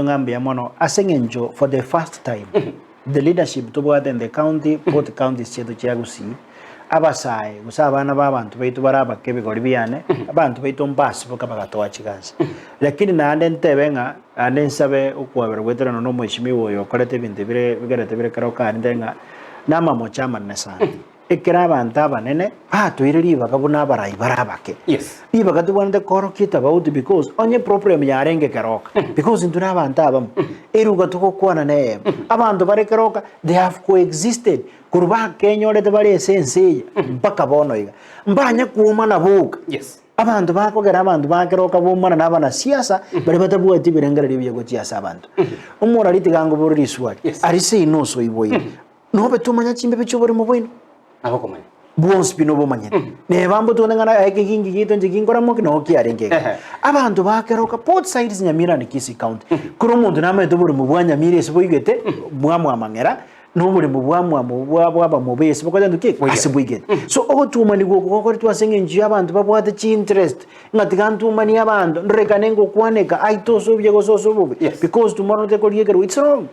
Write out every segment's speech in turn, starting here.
Ng'a mbuya mono ase eng'encho for the first time the leadership tobwate in the county, both counties chiaito chia Gusii, abasae gose abana ba abanto baito bare abake ebigori biane, abanto baito mbasiboka bagatoa chigasi. Lakini naende ntebe ng'a naende nsabe okwabera goetera nonya omweshimiwa oyo okorete ebinto bire bigerete bire kero kare ntebe ng'a namamocho amanene sana. Ekero abanto abanene batoire ribaga buna abarai bare abake. Yes. Ribaga tobwenerete koorokia etabauti because onye problem yarenge keroka because intwe na abanto abamo eruga togokwana neyemo abanto bare keroka they have coexisted korwa bakenyorete bare ase ense eye mpaka bono iga mbanye kwomana boka Yes. abanto bakogera abanto ba keroka bomana na abanasiasa baria batabwati ebirengererio ebiya gochia ase abanto. Omorari tiga ngobore riswali Yes. aria seino osoiboire Nobe tomanya chimbibe chi'oborimo bwaino? Nabo okomanya. Bwonsi pi nobomanyete. Neba mbotone ng'a aye ekegingi giaito inche ginkoramoki noo kiarenge iga. Ehe. Abanto bakeroka both sides Nyamira and Kisii County. Kera omonto namanyete oborimo bwa Nyamira ase boigete, bwamwamang'era, na oborimo bwamwamo bwa bwaba mobe ase bokonya nto ki? Boigete. Ase boigete. So ogotumanigwa oko gokoretwe ase eng'encho ya abanto babwate chiinterest, ng'a tiga ntumanie abanto, ndorekane ngokwaneka, aite ase obuya gose ase obobe, Yes. because tomorrow ntokoriekerwa, it's wrong.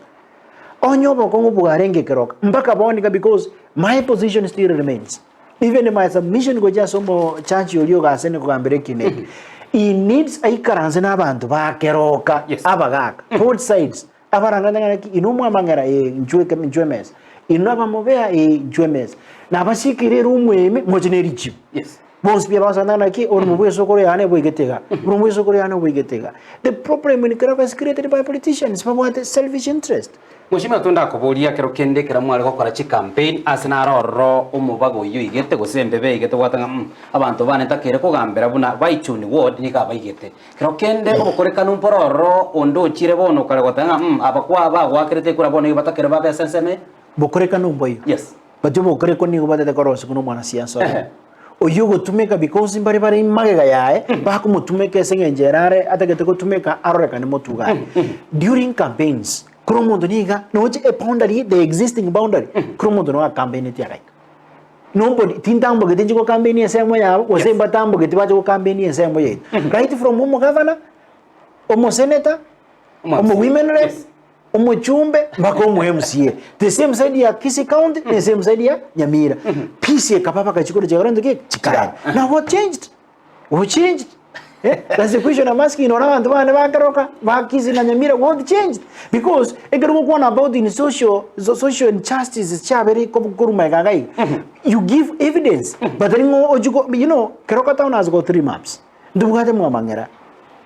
Onye obokong'u bwarenge keroka mpaka bono iga because my position still remains even my submission gochia ase omochachi oria ogasene kogambera ekina eke he needs aikaranse na abanto ba keroka Yes. abagaka both sides abarang'ane ng'a naki inwe mwamang'era ee inchwe eke inchwe emesa inwe abamobea ee inchwe emesa na abasikire ere omweme moche ne richibu Yes. Bonsi pi abasana naki orimo bw'esokoro yane boigete iga, orimo bw'esokoro yane boigete iga. The problem in Keroka is created by politicians babwate selfish interest. Mweshimiwa tondakoboria kero kende ekero mware gokora chicampaign ase naro ororo omobaga oyio oigete gose embebe eigete gwata ng'a mm abanto bane ntakeire kogambera buna Baichuni ward nigo abaigete. Kero kende obokorekanu mpore ororo onde ochire bono okare goteba ng'a mm aba kwa bagoakerete ekura bono nigo batakere babe ase ensemo eye. Bokorekanu mboiyo. Yes. But obokorekwa nigo batete korosigwa nomwanasiasa oyomo. Ehe. Oyio ogotumeka because mbare bare magega yaye bakomotumeka ase eng'encho ere are atagete gotumeka arorekane motuga aye. During campaigns, kera omonto niga noche e boundary the existing boundary, kera omonto nigo acampaigneti agaika. Nobody tintambogeti inche gocampaign ensemo yabo gose Yes. mbatambogeti bache gocampaign ensemo yaito. Right from omogavana, omosenator, omo women rep, Yes. Omochumbe mpaka omo MCA. The same side ya Kisii County, the same side ya Nyamira. Peace ekaba bakachikora chikora nto ki? Chikaera. Now what changed? What changed? Eh? That's the question I'm asking. Nora abanto bane bakeroka ba Kisii na Nyamira what changed? Because ekero gokwana about in social so, social injustices chiabere koruma iga iga iga. You give evidence. But ring'o ochiko you know Keroka town has got three maps. Ntobwate mwamang'era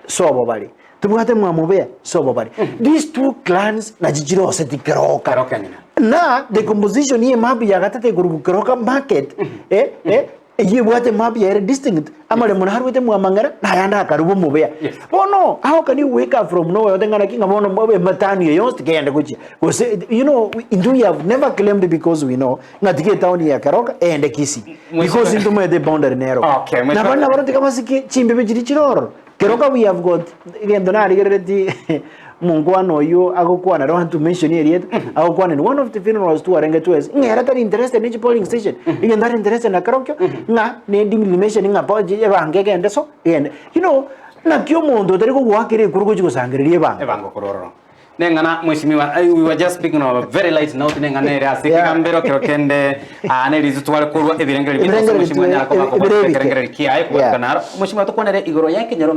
sobo bare, tobwate mwamobea sobo bare. These two clans nachi chiroseti keroka. Keroka nyina. Na the composition ye map ya gatete ekorugu keroka market eh, eh, eyio ebwate map yaere distinct amaremo narwete mwamang'era na ayande akarwa omobea. Yes. Bono how can you wake up from nowhere ote ng'a naki ng'a bono mbobe ematano eye yonsi tikegende gochia gose you know intwe we have never claimed because we know Ng'a tiga etaoni ya Keroka eende Kisii. Because ntomaete eboundary nero. Okay, Na bari nabaro tiga basike chimbibe chiria chire ororo. Keroka we have got egento narigereretie omonkwana oyio agokwana, I don't want to mention erieta, agokwana in one of the funerals twarenge twensi, ng'a ere tari interested ne chi polling station, egento are interested na kerokio, ng'a ne demarcation ng'a po ebango egende so, egende. You know, naki omonto otari kogoakera ekura ogochi gosangereria ebango. Ebango korwa ororo. Neng'ana mweshimiwa, eh, we were just speaking on a very light note neng'ana ere ase Yeah. ekegambero kero kende ah, ne rizu tware korwa ebirengererio biaito ase Ebirengererio mweshimiwa twe- nyara koba ebire kobwatete ebike. ekerengererio kiaye Yeah. kobwatekana aro. Mweshimiwa tokwanere igoro ya ekenyoro ngero.